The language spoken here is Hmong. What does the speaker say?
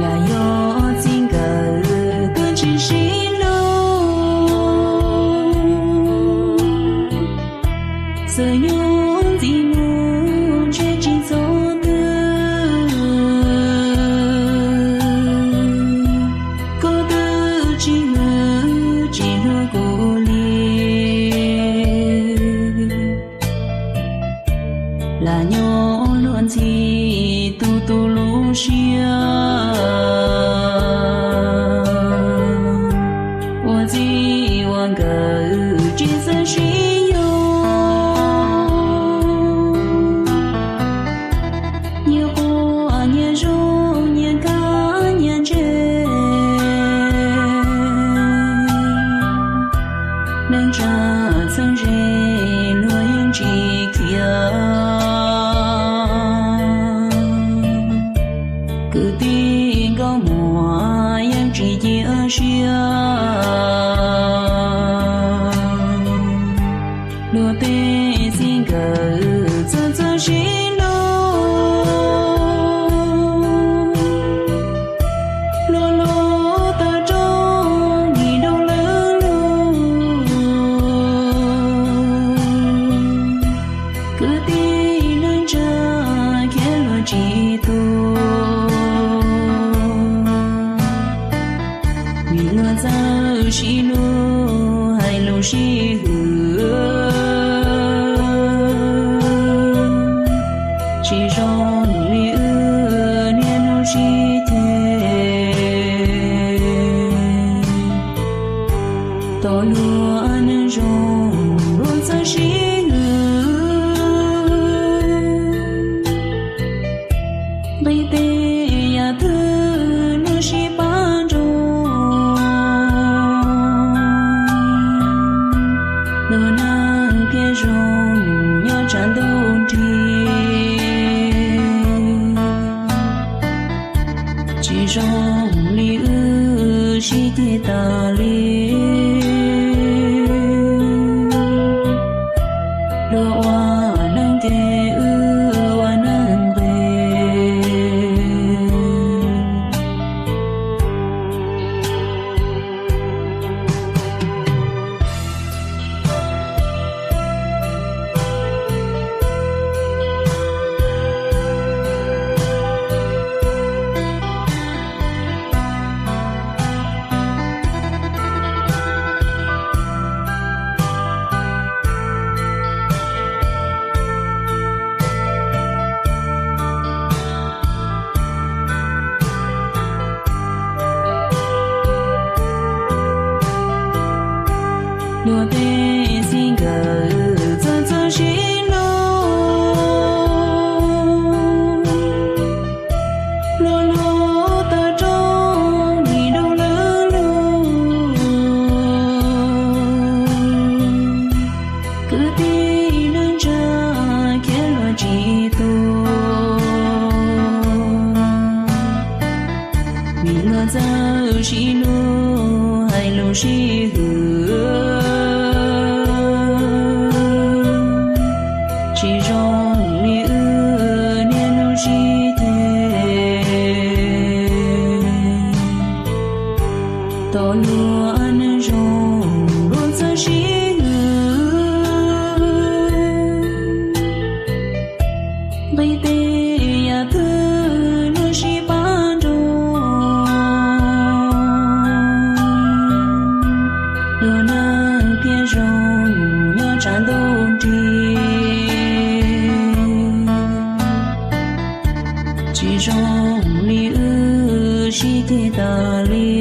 Lam yog txiv nkawm tuaj tsis sib hlub, txawm nyob ntxiv mus ntshe tsis txog twg. Koj twb tsis hwm tsis hlub kuv li. Lam nyob luag ntxhi tu tu lub siab, ua txij ua nkawm tsis txawj sib yuav. Nyias quaj nyias zoo nyias kab nyias ntse, neej tsa txheeb ze luag yeej tsis khiav. Kwv tij nkauj muam yeej tsis cia siab, luag tej txij nkawm txawj txawj sib hlub. Luag luag tawg rooj nim doog lwm lug, kwv tij neej tsa khiav luag tsis tu. Vim luag txawj sib hlub hais lus sib hwm, tsis zoo li wb niaj hnub sib ceg. Tau luag neeg zoo luag txawj sib hwm, nqi tej yam twg luag sib pab nrug. Luag neeg thiaj zoo nyob tshav ntuj nrig, tsis zoo li wb sib ceg tas li. Luag ua neeg ces wb ua neeg nqis. Luag tej txij nkawm txawj txawj sib hlub, luag luag tawg rooj nim doog lwm lug, kwv tij neej tsa khiav luag tsis tu. Vim luag txawj sib hlub hais lus sib hwm, tsis zoo li wb niaj hnub sib ceg. Tau luag neeg zoo luag txawj sib hwm, nqi tej yam twg luag sib pab nrug. Luag neeg thiaj zoo nyob tshav ntuj nrig, tsis zoo li wb sib ceg tas li.